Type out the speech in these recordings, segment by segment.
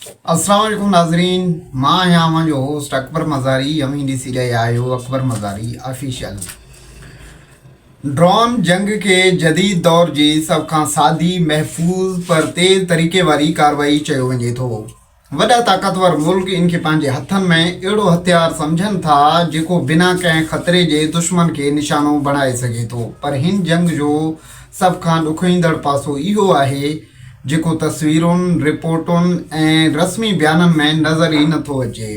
السلام عليڪم ناظرين مان آهيان اوهان جو هوسٽ اڪبر مزاري اوهين ڏسي رهيا آهيو اڪبر مزاري آفيشل ڊرون جنگ کي جديد دور جي سڀ کان سادي محفوظ پر تيز طريقي واري ڪارروائي چيو وڃي ٿو وڏا طاقتور ملڪ ان کي پنهنجي هٿن ۾ اهڙو هٿيار سمجهن ٿا جيڪو بنا ڪنهن خطري جي دشمن کي نشانو بڻائي سگهي ٿو پر هن جنگ جو سڀ کان ڏکوئيندڙ پاسو اهو آهي جيڪو تصويرن، رپورٽن ۽ رسمي بيانن ۾ نظر ئي نٿو اچي.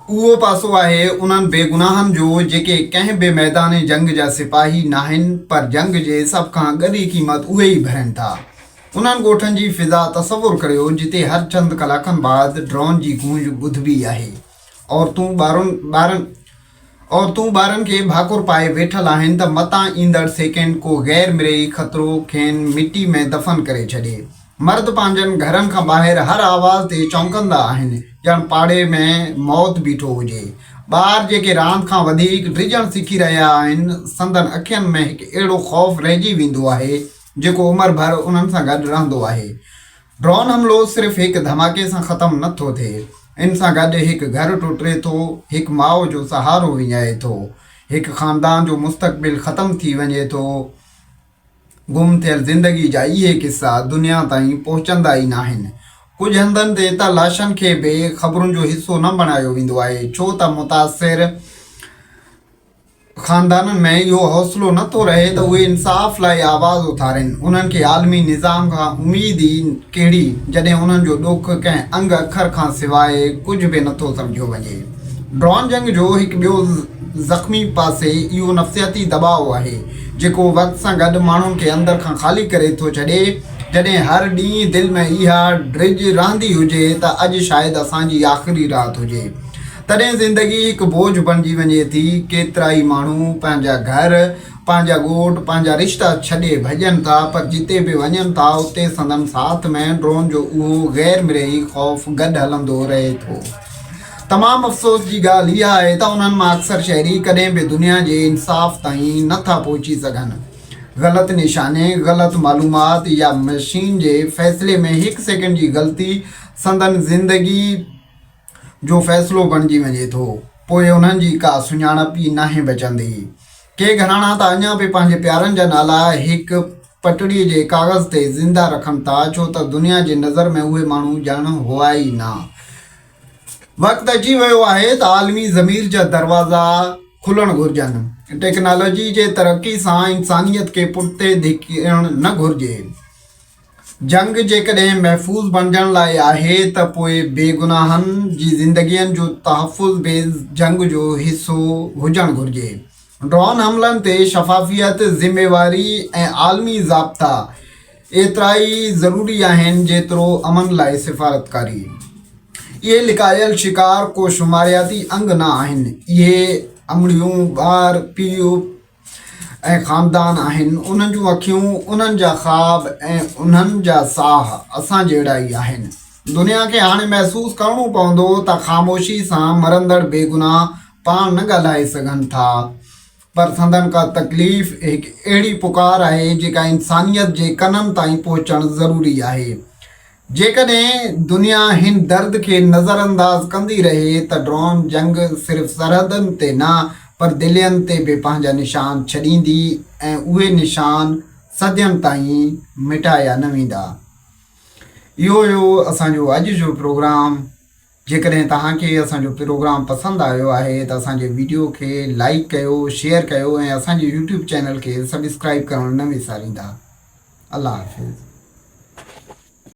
اهو پاسو آهي انهن بيگناهن جو جيڪي ڪنهن به ميدان جنگ جا سپاهي ناهن پر جنگ جي سڀ کان ڳري قيمت اهي ئي ڀرين ٿا. انهن ڳوٺن جي فضا تصور ڪريو جتي هر چند ڪلاڪن بعد ڊرون جي گونج ٻڌبي آهي. عورتون ٻارن. عورتون ٻارن کي ڀاڪر پائي ويٺل آهن ته متان ايندڙ سيڪنڊ ڪو غير مرئي خطرو کين مٽي ۾ دفن ڪري ڇڏي. مرد پنهنجن گهرن کان ٻاهر هر آواز تي چونڪندا آهن، ڄڻ پاڙي ۾ موت بيٺو هجي. ٻار جيڪي راند کان وڌيڪ ڊڄڻ سکي رهيا آهن، سندن اکين ۾ هڪ اهڙو خوف رهجي ويندو آهي، جيڪو عمر ڀر انهن سان گڏ رهندو آهي. ڊرون حملو صرف هڪ ڌماڪي سان ختم نه ٿو ٿئي، ان سان گڏ هڪ گهر ٽٽي ٿو، هڪ ماء جو سهارو وڃائي ٿو، هڪ خاندان جو مستقبل ختم ٿي وڃي ٿو. گم ٿيل زندگي جا اهي قصا دنيا تائين پهچندا ئي ناهن. ڪجهه هنڌن تي ته لاشن کي به خبرن جو حصو نه بڻايو ويندو آهي، ڇو ته متاثر خاندانن ۾ اهو حوصلو نه ٿو رهي ته اهي انصاف لاء آواز اٿارين، انهن کي عالمي نظام کان اميد ئي ڪهڙي جڏهن انهن جو ڏک ڪنهن انگ اکر کان سواء ڪجهه به نه ٿو سمجهيو وڃي. ڊرون جنگ جو هڪ ٻيو زخمي پاسي اهو نفسياتي دٻاء آهي، جيڪو وقت سان گڏ ماڻهن کي اندر کان خالي ڪري ٿو ڇڏي، جڏهن هر ڏينهن دل ۾ اها ڊڄ رهندي هجي ته اڄ شايد اسان جي آخري رات هجي. تڏهن زندگي هڪ بوجهه بڻجي وڃي ٿي. ڪيترائي ماڻهو پنهنجا گهر، پنهنجا ڳوٺ، پنهنجا رشتا ڇڏي ڀڄن ٿا، پر جتي به وڃن ٿا، اتي سندن ساٿ ۾ ڊرون جو اهو غير مرئي خوف گڏ هلندو رهي ٿو. تمام افسوس جي ڳالهه اها آهي ته انهن مان اڪثر شهري ڪڏهن به دنيا جي انصاف تائين نه ٿا پهچي سگهن. غلط نشاني، غلط معلومات يا مشين جي فيصلي ۾ هڪ سيڪنڊ جي غلطي سندن زندگي جو فيصلو بڻجي وڃي ٿو، پوء انهن جي ڪا سڃاڻپ ئي ناهي بچندي. ڪي گهراڻا ته اڃا به پنهنجي پيارن جا نالا هڪ پٽڙي جي ڪاغذ تي زنده رکن ٿا، ڇو ته دنيا جي نظر ۾ اهي ماڻهو ڄڻ هئا ئي نه. وقت اچي ويو آهي ته عالمي ضمير جا دروازا کلڻ گهرجن. ٽيڪنالاجي جي ترقي سان انسانيت کي پٺتي ڌڪڻ نه گهرجي. جنگ جيڪڏهن محفوظ بڻجڻ لاء آهي ته پوء بيگناهن جي زندگين جو تحفظ به جنگ جو حصو هجڻ گهرجي. ڊرون حملن تي شفافيت، ذميواري ۽ عالمي ضابطا ايترا ئي ضروري آهن جيترو امن لاء سفارتڪاري. اهي لڪايل شڪار ڪو شمارياتي انگ نه آهن، اهي امڙيون، ٻار، پيء، ۽ خاندان آهن، انهن جون اکيون، انهن جا خواب ۽ انهن جا ساهه اسان جهڙا ئي آهن. دنيا کي هاڻي محسوس ڪرڻو پوندو ته خاموشي سان مرندڙ بيگناهه پاڻ نه ڳالهائي سگهن ٿا پر سندن ڪا تڪليف هڪ اهڙي پڪار آهي جيڪا انسانيت جي ڪنن تائين پهچڻ ضروري آهي. جيڪڏهن دنيا هن درد کي نظرانداز ڪندي رهي ته ڊرون جنگ صرف سرحدن تي نه پر دلين تي به پنهنجا نشان ڇڏيندي ۽ اهي نشان صدين تائين مٽايا نه ويندا. اهو هيو اسان جو اڄ جو پروگرام. جيڪڏهن توهان کي اسان جو پروگرام پسند آيو آهي ته اسان جي ويڊيو کي لائيڪ ڪيو، شيئر ڪيو ۽ اسان جي يوٽيوب چينل کي سبسڪرائيب ڪرڻ نه وساريندا. الله حافظ.